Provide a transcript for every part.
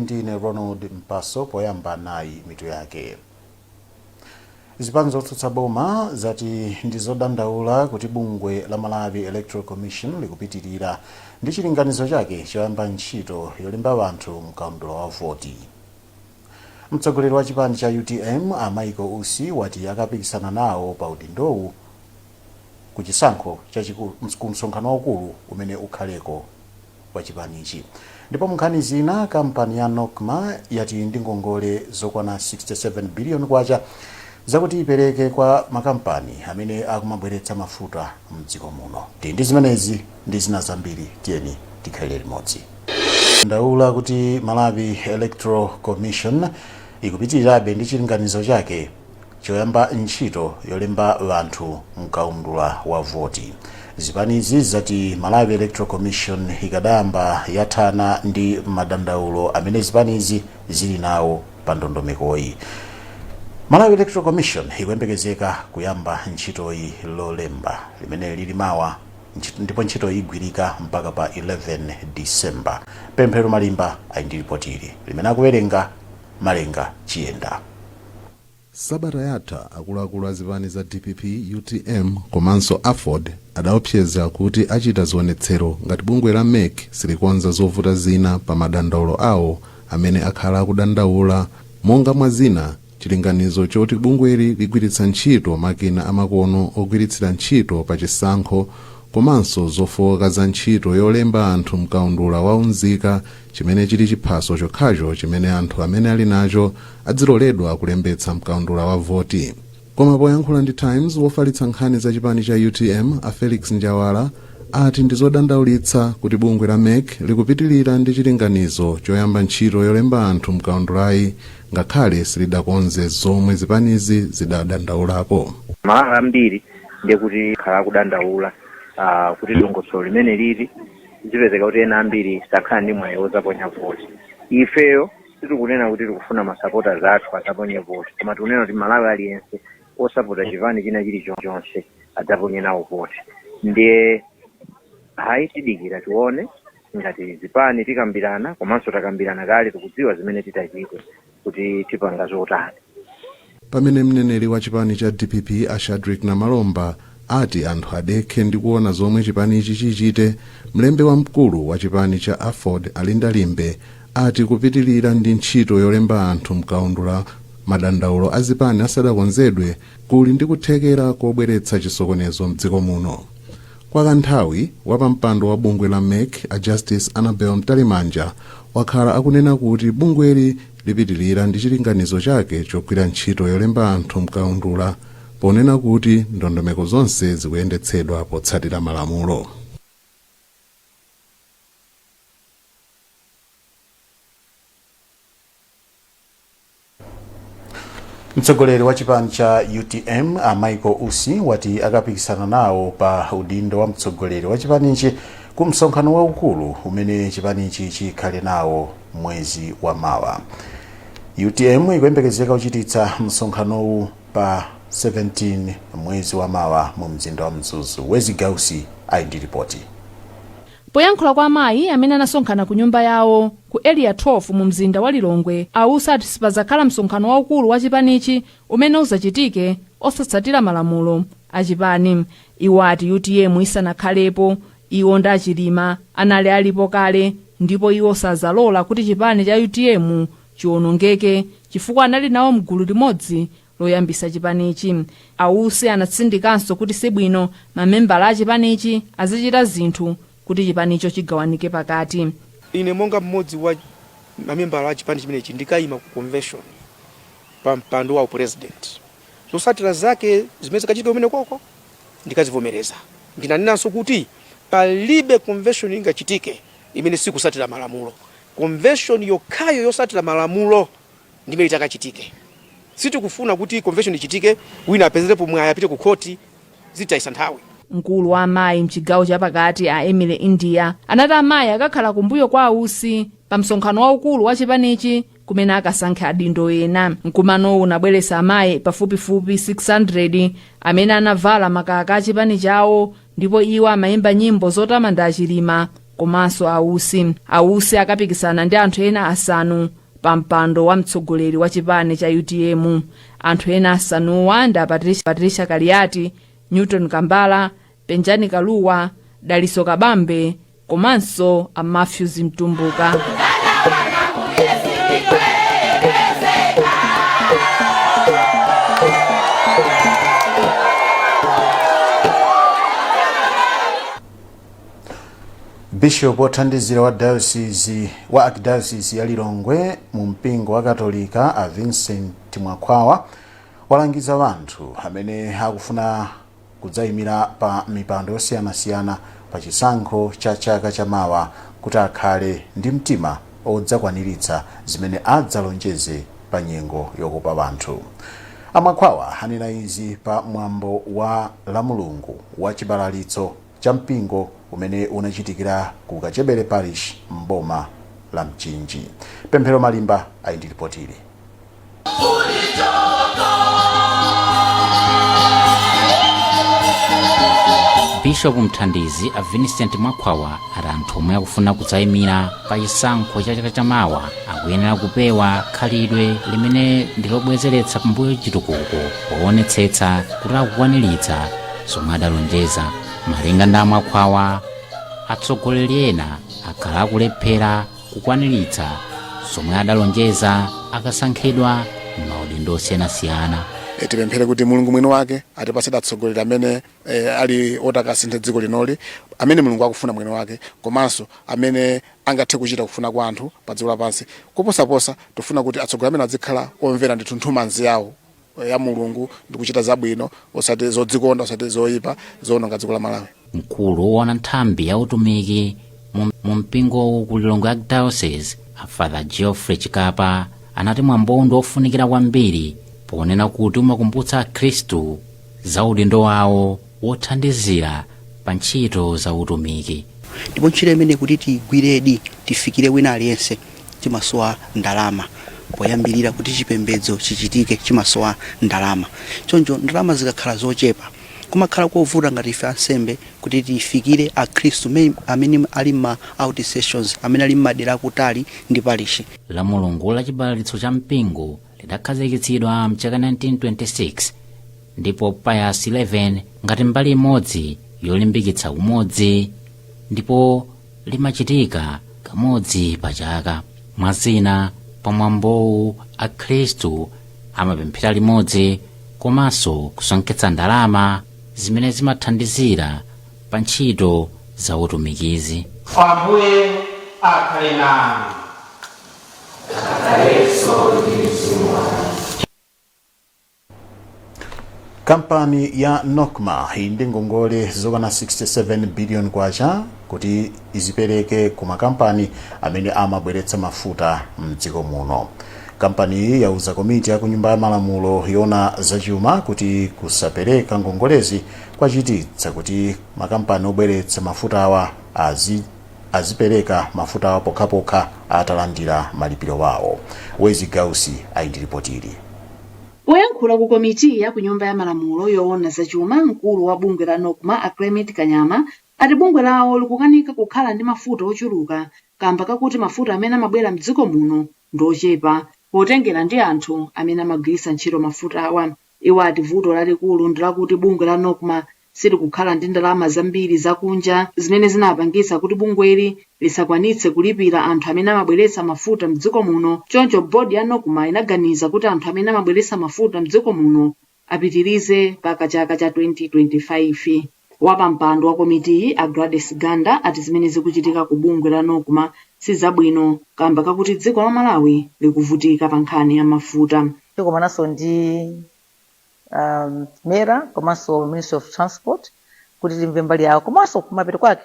Ndine Ronald Mpaso. Poyamba nayi mitu yake. Zipani zotsutsa boma zati ndi zodandaula kuti bungwe la Malawi Electoral Commission likupitirira ndi chilinganizo chake choyamba ntchito yolemba anthu mkaundula wa voti. Mtsogoleri wa chipani cha UTM a Michael Usi wati akapikisana nawo pa udindowu ku chisankho chachikulu ku msonkhano waukulu umene ukhaleko wa chipanichi. Ndipo munkhani zina, kampani ya NOCMA yati ndi ngongole zokwana 67 billion kwacha zakuti ipereke kwa makampani amene akumabweretsa mafuta mdziko muno. Ndi zimenezi ndi zina zambiri, tiyeni tikhalire limodzi. Ndaula kuti Malawi Electoral Commission ikupitirirabe ndi chilinganizo chake choyamba ntchito yolemba anthu mkaundula wa voti. Zipanizi zati Malawi Electoral Commission ikadayamba yathana ndi madandaulo amene zipanizi zili nawo pa ndondomekoyi. Malawi Electoral Commission ikuyembekezeka kuyamba ntchitoyi Lolemba limene lili mawa, ndipo ntchitoyi igwirika mpaka pa 11 December. Pemphero Malimba ali ndi ripoti ili limene akuwerenga Malenga Chiyenda. Sabata yatha akuluakulu a zipani za DPP, UTM komanso AFORD adaopseza kuti achita zionetsero ngati bungwe la MEC silikonza zovuta zina pa madandaulo awo amene akhala akudandaula, monga mwa zina chilinganizo choti bungweli ligwiritsa ntchito makina amakono ogwiritsira ntchito pa chisankho komanso zofowoka za ntchito yolemba anthu mkaundula wa unzika, chimene chili chiphaso chokhacho chimene anthu amene ali nacho adziloledwa kulembetsa mkaundula wa voti. Koma poyankhula ndi Times, wofalitsa nkhani za chipani cha UTM a Felix Njawala ati ndi zodandaulitsa kuti bungwe la MEC likupitilira ndi chilinganizo choyamba ntchito yolemba anthu mkaundulayi ngakhale silidakonze zomwe zipanizi zidadandaulapo. Malawi ambiri ndiye kuti akhala akudandaula kuti dongosolo limene lili zipezeka kuti ena ambiri sakhala ndi mwayi wozaponya voti. Ifeyo sitikunena kuti tikufuna masupporters athu azaponye voti, koma tikunena kuti Malawi aliyense osapota chipani china chilichonse adzaponye nawo voti. Ndiye hayi, tidikira tione ngati zipani tikambirana, komanso takambirana kale, tikudziwa zimene titachite kuti tipanga zotani. Pamene mneneri wa chipani cha DPP a Shadric Namalomba ati anthu adekhe ndi kuona zomwe chipanichi chichite, mlembi wamkulu wa chipani cha AFORD a Linda Limbe ati kupitilira ndi ntchito yolemba anthu mkaundula madandaulo a zipani asadakonzedwe kuli ndi kuthekera kobweretsa chisokonezo mdziko muno. Kwa kanthawi, wapampando wa bungwe la MEC a Justice Annabel Mtalimanja wakhala akunena kuti bungweli lipitilira ndi chilinganizo chake chogwira ntchito yolemba anthu mkaundula, ponena kuti ndondomeko zonse zikuyendetsedwa potsatira malamulo. Mtsogoleri wa chipani cha UTM a Michael Usi wati akapikisana nawo pa udindo wa mtsogoleri wa chipanichi ku msonkhano waukulu umene chipanichi chikhale nawo mwezi wa mawa. UTM ikuyembekezeka kuchititsa msonkhanowu pa 17 mwezi wa mawa mu mzinda wa Mzuzu. Wezi Gausi ali ndi ripoti. Poyankhula kwa amayi amene anasonkhana ku nyumba yawo ku Area 12 mu mzinda wa Lilongwe, a Usi ati sipazakhala msonkhano waukulu wa chipanichi umene uzachitike osatsatira malamulo a chipani. Iwo ati UTM isanakhalepo, iwo ndi a Chilima anali alipo kale ndipo iwo sazalola kuti chipani cha UTM chiwonongeke chifukwa anali nawo mgulu limodzi loyambisa chipanichi. A Usi anatsindikanso kuti sibwino mamembala a chipanichi azichita zinthu kuti chipanicho chigawanike pakati. Ine monga mmodzi wa mamembala a chipani chimenechi ndikayima ku convention pa mpando wa upresident. Zotsatira zake zimene zikachitika kumene koko ndikazivomereza. Ndinanenanso kuti palibe convention ingachitike imene sikusatira malamulo. Convention yokhayo yosatira malamulo ndimene itakachitike. Sitikufuna kuti convention ichitike wina apezerepo mwayi apite ku khoti, zitayisa nthawi. Mkulu wa amayi mchigawo chapakati a Emily India anati amayi akakhala kumbuyo kwa a Usi pa msonkhano waukulu wa chipanichi kumene akasankhe adindo ena. Mkumanowu unabweretsa amayi pafupifupi 600 amene anavala makaka a chipani chawo ndipo iwo amayimba nyimbo zotamanda a Chilima. Komanso Ausi. Ausi akapikisana ndi anthu ena asanu pa mpando wa mtsogoleri wa chipani cha UTM. Anthu ena asanuwa ndi a Patricia Kaliati, Newton Kambala, Penjani Kaluwa, Daliso Kabambe komanso a Matthews Mtumbuka. Bishop othandizira wa Archdiocese ya Lilongwe mu mpingo wa Katolika, a Vincent Mwakhwawa, walangiza anthu amene akufuna kudzayimira pa mipando yosiyanasiyana pa chisankho cha chaka chamawa kuti akhale ndi mtima odzakwaniritsa zimene adzalonjeze pa nyengo yokopa anthu. Amwakhwawa anena izi pa mwambo wa la Mulungu wa chibalalitso cha mpingo umene unachitikira ku Kachebere Parish m'boma la Mchinji. Pemphero Malimba ali ndi ripoti ili. Bishopu mthandizi a Vincent Mwakhwawa ati anthu omwe akufuna kudzayimira pa chisankho cha chaka chamawa akuyenera kupewa khalidwe limene ndi lobwezeretsa pambuyo chitukuko poonetsetsa kuti akukwaniritsa zomwe adalonjeza. Malinga ndi Amwakhwawa, atsogoleri ena akhala akulephera kukwaniritsa zomwe adalonjeza akasankhidwa m'maudindo osiyanasiyana. Tipemphere kuti Mulungu mwini wake atipatse atsogoleri amene ali otakasintha dziko linoli, amene Mulungu akufuna mwini wake, komanso amene angathe kuchita kufuna kwa anthu pa dziko lapansi. Kuposaposa, tifuna kuti atsogoleri amene azikhala omvera ndithu nthumanzi yawo ya Mulungu ndi kuchita zabwino, osati zodzikonda, osati zoyipa zowononga dziko la Malawi. Mkulu woona nthambi ya utumiki mu mpingowu ku Lilongwe Archdiocese, a Father Geoffrey Chikapa, anati mwambowu ndi ofunikira kwambiri ponena kuti umakumbutsa Akhristu za udindo wawo wothandizira pa ntchito za utumiki. Ndipo ntchito imene kuti tiyigwiredi, tifikire wina aliyense, timasowa ndalama. Poyambirira, kuti chipembedzo chichitike chimasowa ndalama. Choncho ndalama zikakhala zochepa, kumakhala kovuta ngati ife ansembe kuti tifikire Akhristu amene ali ma outstations, amene ali m'madera akutali ndi parish. La Mulungu la chibalalitso cha mpingo lidakhazikitsidwa mchaka 1926 ndi Pope Pius 11 ngati mbali imodzi yolimbikitsa umodzi, ndipo limachitika kamodzi pa chaka. Mwazina, pamwambowu Akhristu amapemphera limodzi komanso kusonkhetsa ndalama zimene zimathandizira pa ntchito za utumikizi. Ambuye akhale nanu. Kampani ya NOCMA ili ndi ngongole zokwana 67 billion kwacha kuti izipereke ku makampani amene amabweretsa mafuta mdziko muno. Kampani iyi yauza komiti ya ku Nyumba ya Malamulo yoona zachuma kuti kusapereka ngongolezi kwachititsa kuti makampani obweretsa mafutawa azipereka mafutawa pokhapokha atalandira malipiro awo. Wezi Gausi ali ndi ripoti ili. Poyankhula ku komiti ya ku Nyumba ya Malamulo yoona zachuma, mkulu wa bungwe la NOCMA, a Clement Kanyama, ati bungwe lawo likukanika kukhala ndi mafuta ochuluka kamba kakuti mafuta amene amabwera mdziko muno ndi ochepa potengera ndi anthu amene amagwiritsa ntchito mafutawa. Iwo ati vuto lalikulu ndi lakuti bungwe la NOCMA silikukhala ndi ndalama zambiri zakunja zimene zinapangitsa kuti bungweli lisakwanitse kulipira anthu amene amabweretsa mafuta mdziko muno. Choncho bodi ya NOCMA inaganiza kuti anthu amene amabweretsa mafuta mdziko muno apitirize mpaka chaka cha 2025. Wapampando wa komitiyi, a Gladys Ganda, ati zimene zikuchitika ku bungwe la NOCMA sizabwino kamba kakuti dziko la Malawi likuvutika pa nkhani ya mafuta. Tikumananso ndi MERA komanso Ministry of Transport kuti timve mbali yawo, komanso kumapeto kwake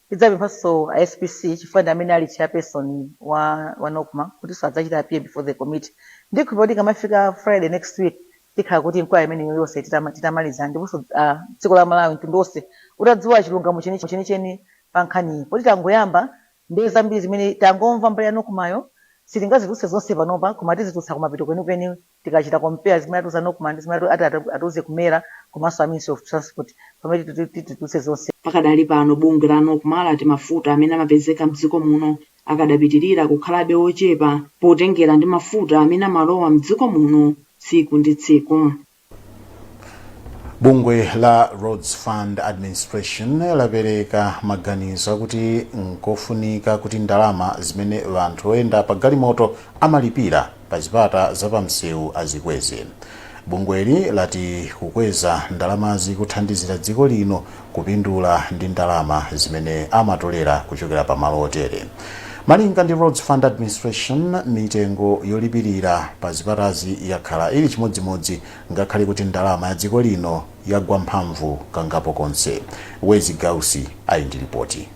tidzapemphanso a SPC, chifukwa ndi amene ali chairperson wa NOCMA, kutinso adzachita appear before the committee. Ndikhulupirira kuti ikamafika Friday next week tikhala kuti inquiry imeneyo yonse titamaliza, ndiponso dziko la Malawi, mtundu wonse utadziwa chilungamo chenicheni pa nkhaniyi, poti tangoyamba. Ndiye zambiri zimene tangomva mbali ya NOCMAyo sitingazitulutse zonse panopa, koma tizitulutsa kumapeto kwenikweni tikachita compare zimene atiuza NOCMA ndi zimene ati atiuze ku MERA komanso a Ministry of Transport, pamene titulutse zonse. Pakadali pano bungwe la NOCMA lati mafuta amene amapezeka mdziko muno akadapitirira kukhalabe ochepa potengera ndi mafuta amene amalowa mdziko muno tsiku ndi tsiku. Bungwe la Roads Fund Administration lapereka maganizo akuti nkofunika kuti ndalama zimene anthu oyenda pa galimoto amalipira pa zipata zapamsewu azikweze. Bungweli lati kukweza ndalamazi kuthandizira dziko lino kupindula ndi ndalama zimene amatolera kuchokera pa malo otere. Malinga ndi Roads Fund Administration, mitengo yolipirira pa zipatazi yakhala ili chimodzimodzi ngakhale kuti ndalama ya dziko lino yagwa mphamvu kangapo konse. Wezi Gausi ali ndi ripoti.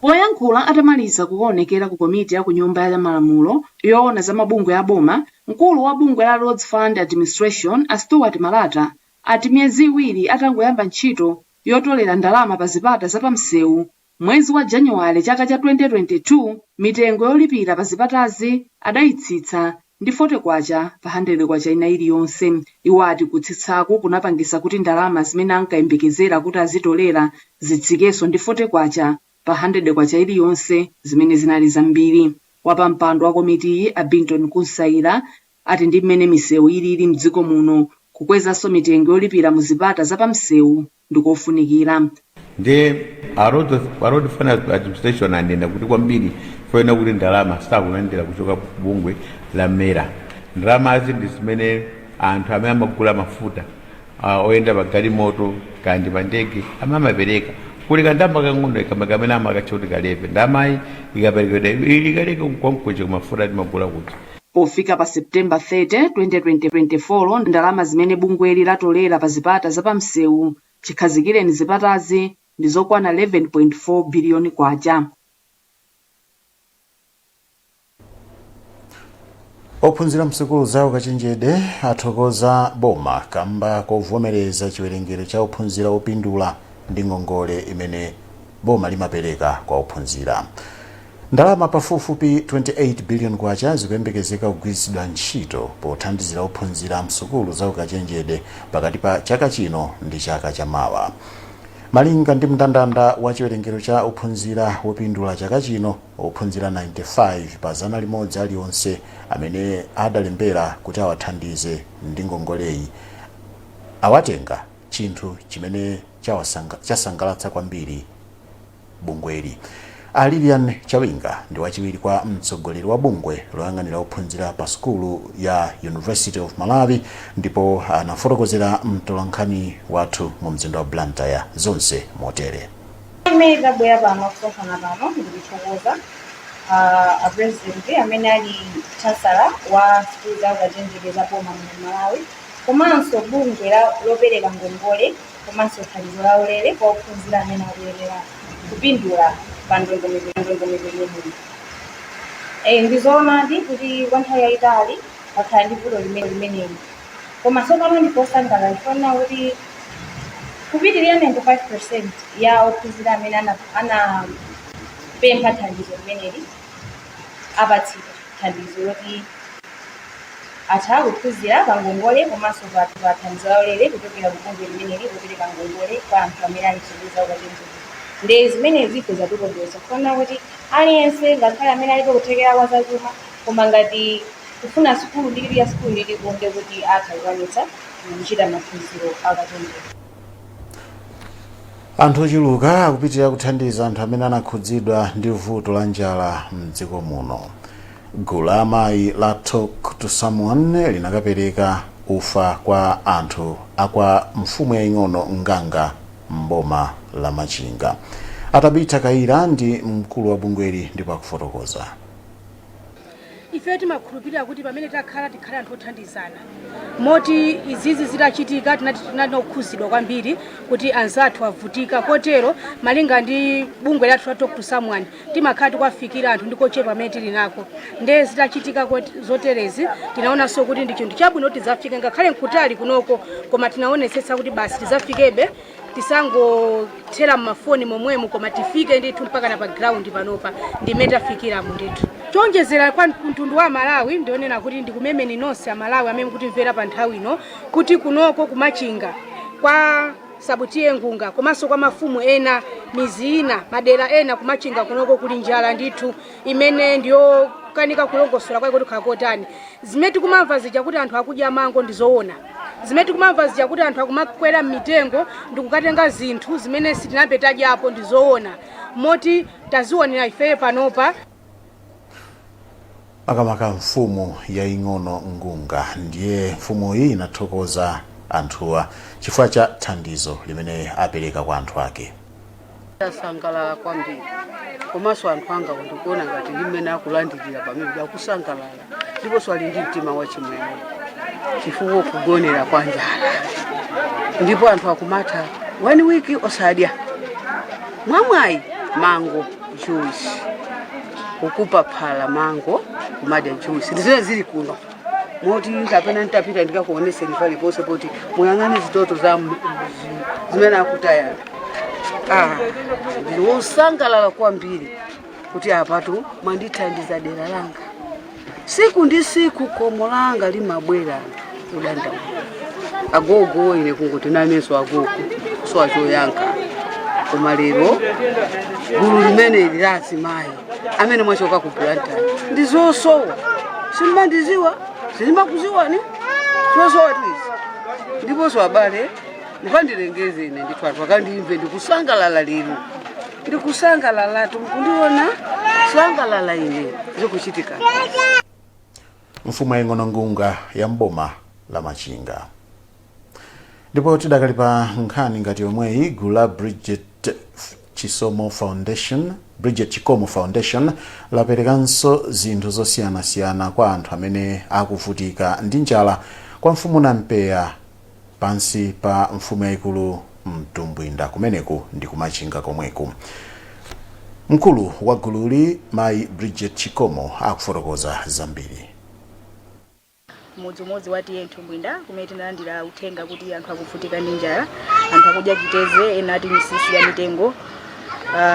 Poyankhula atamaliza kukaonekera ku komiti ya ku Nyumba ya Malamulo yoona za mabungwe a boma, mkulu wa bungwe la Roads Fund Administration a Stuart Malata ati miyezi 2 atangoyamba ntchito yotolera ndalama pa zipata zapamsewu mwezi wa Januwale chaka cha 2022, mitengo yolipira pa zipatazi adayitsitsa ndi 40 kwacha pa 100 kwacha ina iliyonse. Iwo ati kutsitsaku kunapangisa kuti ndalama zimene ankayembekezera kuti azitolera zitsikenso ndi 40 kwacha pa 100 kwacha iliyonse, zimene zinali zambiri. Wapampando wa komitiyi a Binton Kunsaira ati ndi mmene misewu ilili mdziko muno, kukwezanso mitengo yolipira mu zipata zapamsewu ndikofunikira. Ndi a Road Fund Administration anena kuti kwambiri foyena kuti ndalama sakulandira kuchoka bungwe la MERA. Ndalamazi ndi zimene anthu amene amagula mafuta oyenda pa galimoto kandi pa ndege amamapereka. Kuli kandalama kang'ono kama kamene amakatcha kuti ka levy. Ndalamayi ikaperekedwa ilikaleke konkuja kumafuta timagula kuti. Pofika pa Septemba 30, 2024, ndalama zimene bungweli latolera pa zipata zapamsewu chikhazikireni zipatazi ndi zokwana 11.4 biliyoni kwacha. Ophunzira msukulu za ukachenjede athokoza boma kamba kovomereza chiwerengero cha ophunzira opindula ndi ngongole imene boma limapereka kwa ophunzira. Ndalama pafupifupi 28 billion kwacha zikuyembekezeka kugwiritsidwa ntchito pothandizira ophunzira msukulu za ukachenjede pakati pa chaka chino ndi chaka chamawa. Malinga ndi mndandanda wa chiwerengero cha ophunzira wopindula chaka chino, ophunzira 95 pa 100 alionse amene adalembera kuti awathandize ndi ngongoleyi awatenga, chinthu chimene chasangalatsa kwambiri bungweli. A Lilian Chawinga ndi wachiwiri kwa mtsogoleri wa bungwe loyang'anira ophunzira pa sukulu ya University of Malawi ndipo anafotokozera mtolankhani wathu mu mzinda wa Blantyre zonse motere. Imene tabwera pano kusonkhana pano ndikuthokoza a president amene ali chancellor wa sukulu za ukachenjede za boma muno Malawi, komanso bungwe lopereka ngongole komanso thandizo la ulere kwa ophunzira amene akuyenera kupindula pa ndondomeko imeneyi. Ndizoonadi kuti kwa nthawi yayitali pakhala ndi vuto limeneli, koma tsopano ndiposangalala chifukwa kuti kupitirira 95% ya ophunzira amene anapempha thandizo limeneli apatsidwa thandizo loti atha kuphunzira pa ngongole komanso pa thandizo la ulere kuchokera ku bungwe limeneli lopereka ngongole kwa anthu amene ali msukulu za ukachenjede. Ndi zimenezi ife zatikondweretsa kuona kuti aliyense, ngakhale amene alibe kuthekera kwa zachuma, koma ngati kufuna sukulu ndikiti ya sukulu ilipo, ndi kuti atha kukwanitsa kuchita maphunziro akachenjede. Anthu ochuluka akupitirira kuthandiza anthu amene anakhudzidwa ndi vuto la njala mdziko muno. Gulu la amayi la Talk to Someone linakapereka ufa kwa anthu akwa mfumu yaying'ono Nganga mboma la Machinga. Atabitha Kaira ndi mkulu wa bungweli ndipo akufotokoza. Ife timakhulupirira kuti pamene takhala tikhale anthu othandizana, moti izizi zitachitika tinati tinali kwambiri kuti anzathu avutika. Kotero malinga ndi bungwe lathu la Talk to Someone, timakhala tikuwafikira anthu ndikochepa pamene tili nako. Nde zitachitika zoterezi, tinaonanso kuti ndi chinthu chabwino kuti tidzafike ngakhale nkutali kunoko, koma tinaonetsetsa kuti basi tidzafikebe, tisangothera mmafoni momwemo, koma tifike ndithu mpaka na pa ground panopa ndimene tafikiramo ndithu. Chonjezera kwa mtundu wa Malawi, ndionena kuti ndikumemeni nonse Amalawi amene mukutimvera pa nthawi ino kuti kunoko kumachinga kwa Sub T/A Ngunga komanso kwa mafumu ena, mizi ina, madera ena kumachinga kunoko kuli njala ndithu imene ndiyokanika kulongosola kwake kuti khala kotani. Zimene tikumamva zija kuti anthu akudya mango ndi zoona. Zimene tikumamva zija kuti anthu akumakwera m'mitengo ndikukatenga zinthu zimene sitinambe tadyapo ndi zoona, moti tazionera ifeyo panopa. Makamaka mfumu yaying'ono Ngunga. Ndiye mfumuyi inathokoza anthuwa chifukwa cha thandizo limene apereka kwa anthu ake. Ndasangalala kwambiri, komanso anthu anga ndikuona ngati ndi mmene akulandirira pamene akusangalala, ndiponso ali ndi mtima wachimwemwe chifukwa kugonera kwa njala, ndipo anthu akumatha one week osadya. Mwamwayi mango juice, kukupa phala mango kumadya juice, ndizimene zili kuno. Moti kapena nditapita ndikakuoneseni paliponse poti muyang'ane zitoto za zimene akutayana. Ndili wosangalala kwambiri kuti apatu mwandithandiza dera langa. Siku ndi siku khomo langa limabwera anthu kudandaula, agogo. Ine kungoti nanenso agogo, so achoyankha. Koma lero gulu limeneli la azimayi amene mwachoka ku Blantyre ndi zosowa, simmandiziwa, silimakuziwani, zosowa tuizi. Ndiponso abale, mukandilengeze ine ndithu, anthu akandimve. Ndikusangalala lero, ndikusangalalatu, mukundiona sangalala ine zikuchitika. Mfumu yaying'ono Ngunga ya mboma la Machinga. Ndipo tidakali pa nkhani ngati yomweyi, gulu la Bridget Chisomo Foundation, Bridget Chikomo Foundation, laperekanso zinthu zosiyanasiyana kwa anthu amene akuvutika ndi njala kwa mfumu Nampeya, pansi pa mfumu yayikulu Mtumbwinda, kumeneku ndi kumachinga komweku. Mkulu wa gululi, mayi Bridget Chikomo, akufotokoza zambiri. Mudzi umodzi wa T/A Mtumbwinda kumene tinalandira uthenga kuti anthu akuvutika ndi njala, anthu akudya chiteze, ena ati misisi ya mitengo,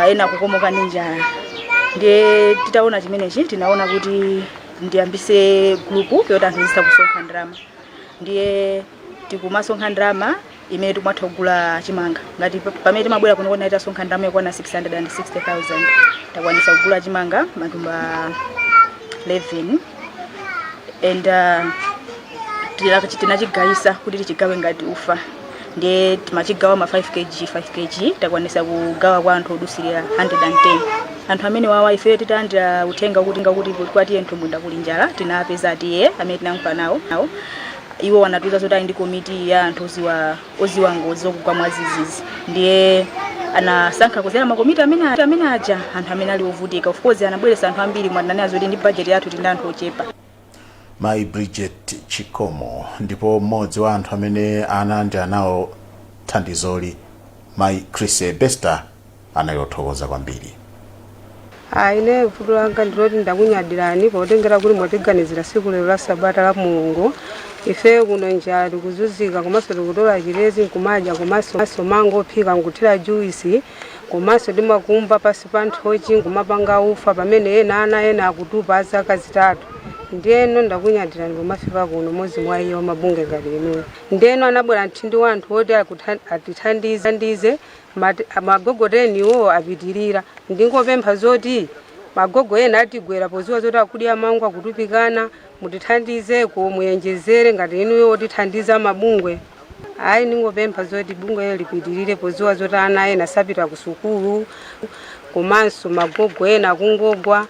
ena akukomoka ndi njala. Ndiye titaona chimenechi tinaona kuti ndiyambise group yoti anthu azitha kusonkha ndalama. Ndiye tikumasonkha ndalama imene tikumatha kugula chimanga. Ngati pamene timabwera kuno kona tasonkha ndalama yokwana 660,000, takwanisa kugula chimanga matumba 11 and tinachigayisa kuti tichigawe ngati ufa. Ndiye timachigawa ma 5 kg 5 kg, takwanisa kugawa kwa anthu odusirira 110. Anthu amene wawa, ife titalandira uthenga kuti ngakuti kwa T/A Mtumbwinda kuli njala, tinapeza a T/A amene tinayankhula nawo. Iwo wanatiuza zoti ali ndi komiti ya anthu oziwa ngozi zokugwa mwadzidzidzi. Ndiye anasankha kuzera makomiti amene aja anthu amene ali ovutika. Of course anabweretsa anthu ambiri, koma tinanena zoti ndi budget yathu tili ndi anthu ochepa. Mayi Bridget Chikomo. Ndipo mmodzi wa anthu amene analandira nawo thandizoli, mayi Chris Bester, anali othokoza kwambiri. Ayi, ine vuto langa ndiloti ndakunyadirani potengera kuti mwatiganizira siku lero la sabata la Mulungu. Ife kuno njala, tikuzunzika, komanso tikutola chitezi nkumadya, komanso mango ophika nkuthira juisi, komanso timakumba pasi pa nthochi nkumapanga ufa, pamene ena ana ena akutupa a zaka 3. Ndiyeno ndakunyadirani pomafika kuno mmodzi mwa iyo mabungwe ngati inuyo. Ndiyeno anabwera mthindi wa anthu oti atithandize magogoteniwo apitirira. Ndingopempha zoti magogo ena atigwera poziwa zoti akudya mango, akutupikana, mutithandizeko, muyenjezere ngati inuyo otithandiza mabungwe. Ayi, ndingopempha zoti bungwe lipitirire poziwa zoti ana ena sapita ku sukulu, komanso magogo ena akungogwa.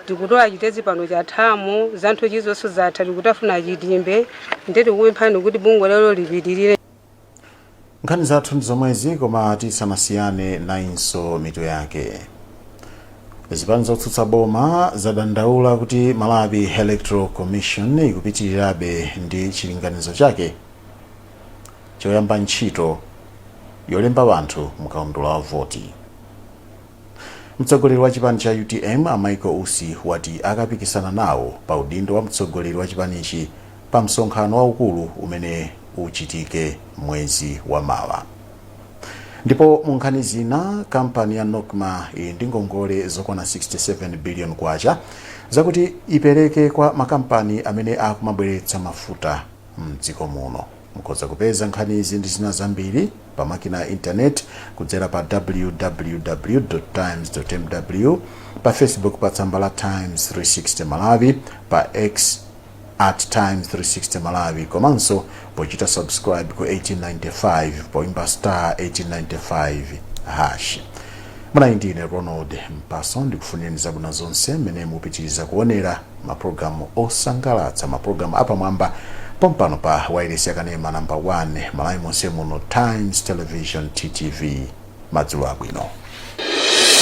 Tikutola chitezi pano chathamo, zanthu chizonso zatha, tikutafuna chitimbe. Ndiye tikupemphani kuti bungwe lero lipitirire. Nkhani zathu ndi zomwezi, koma tisanasiyane nayinso mitu yake. Zipani zotsutsa boma zadandaula kuti Malawi Electoral Commission ikupitirirabe ndi chilinganizo chake choyamba ntchito yolemba anthu mkaundula wa voti. Mtsogoleri wa chipani cha UTM, a Michael Usi, wati akapikisana nawo pa udindo wa mtsogoleri wa chipanichi pa msonkhano waukulu umene uchitike mwezi wa mawa. Ndipo mu nkhani zina, kampani ya NOCMA ili ndi ngongole zokwana 67 billion kwacha zakuti ipereke kwa makampani amene akumabweretsa mafuta mdziko muno. Mukhoza kupeza nkhanizi ndi zina zambiri pa makina ya intaneti kudzera pa www times mw, pa Facebook pa tsamba la Times 360 Malawi, pa X @Times360Malawi, komanso pochita subscribe ku 1895 poimba *1895#. Munali ndine Ronald Mpaso, ndikufunireni zabwino zonse mmene mupitiriza kuonera mapulogalamu osangalatsa, mapulogalamu apamwamba pompano pa wailesi yakanema namba 1 Malawi monse muno, Times Television, TTV. Madzulo abwino.